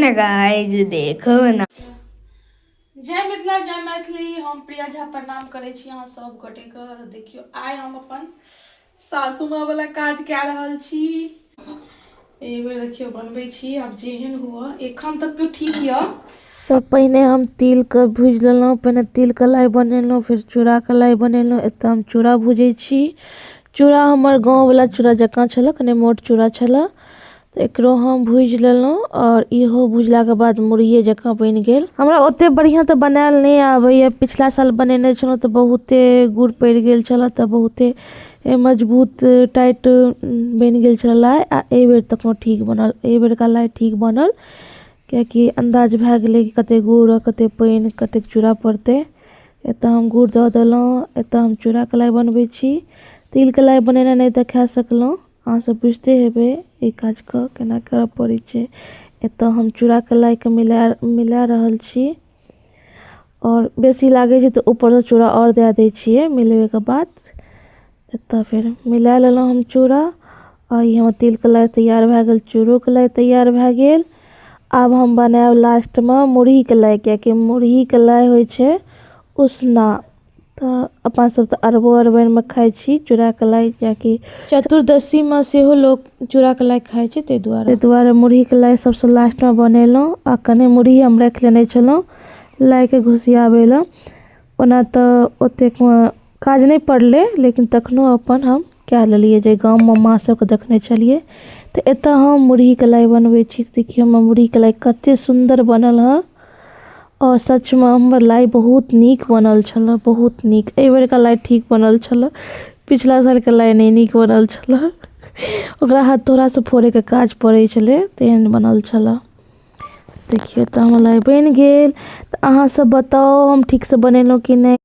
ने गाइस, देखो ना। जय मिथिला, जय मैथिली। हम प्रिया झा प्रणाम करै छी अहाँ सब गोटेके। देखियौ, आइ हम अपन सासू माँ वाला काज कए रहल छी। एहि बेर देखियौ बनबै छी, आब जेहन हुअ, एखन तक तऽ ठीक यऽ। तऽ पहिने हम तिलके भूजि लेलहुँ। पहिने तिलके लाइ बनेलहुँ, फेर चूड़ाके लाइ बनेलहुँ। एतऽ हम चूड़ा भूजै छी। चूड़ा हमर गाँववला चूड़ा जकाँ छलऽ, कनि मोट चूड़ा छलऽ, तऽ एकरो हम भूजि लेलहुँ आओर इहो भुजलाके बाद मुरहिए जकाँ बनि गेल। हमरा ओतेक बढ़िआँ तऽ बनायल नहि आबैए। पिछला साल बनेने छलहुँ तऽ बहुते गुड़ पड़ि गेल छलऽ, तऽ बहुते मजबूत टाइट बनि गेल छलऽ लाइ। आ एहिबेर तखनो ठीक बनल, एहिबेरका लाइ ठीक बनल, कियाकि अन्दाज भए गेलै कि कतेक गुड़, कतेक पानि, कतेक चूड़ा पड़तै। एतऽ हम गुड़ दऽ देलहुँ। एतऽ हम चूड़ाके लाइ बनबै छी। तिलके लाइ बनेनाइ नहि देखा सकलहुँ। अहाँ सब बुझिते हेबै एहि काजके केना करऽ पड़ै छै। एतऽ हम चूड़ाके लाइके मिला मिला रहल छी आओर बेसी लागै छै तऽ ऊपरसँ चूड़ा आओर दए दै छियै मिलबैके बाद। एतऽ फेर मिला लेलहुँ हम चूड़ा आ ई हमर तिलके लाइ तैयार भए गेल, चूड़ोके लाइ तैयार भए गेल। आब हम बनायब लास्टमे मुरहीके लाइ, कियाकि मुरहीके लाइ होइ छै उसना। तऽ अपना सब तऽ अरबो अरबाइनमे खाइ छी चूड़ाके लाइ, कियाकि चतुर्दशीमे सेहो लोक चूड़ाके लाइ खाइ छै, ताहि दुआरे मुरहीके लाइ सबसँ लास्टमे बनेलहुँ। आ कनि मुरही हम राखि लेने छलहुँ लाइके घुसियाबै लए। ओना तऽ ओतेक काज नहि पड़लै, लेकिन तखनो अपन हम कए लेलियै जे गाममे माँ सबके देखने छलियै। तऽ एतऽ हम मुरहीके लाइ बनबै छी। देखियौ, हमर मुरहीके लाइ कते सुन्दर बनल हँ आओर सचमे हमर लाइ बहुत नीक बनल छलऽ, बहुत नीक। एहिबेरका लाइ ठीक बनल छलऽ, पिछला सालके लाइ नहि नीक बनल छलऽ। ओकरा हथौड़ासँ फोड़ैके काज पड़ै छलै, तेहन बनल छलऽ। देखियौ, तऽ हमर लाइ बनि गेल। तऽ अहाँ सब बताउ, हम ठीकसँ बनेलहुँ कि नहि?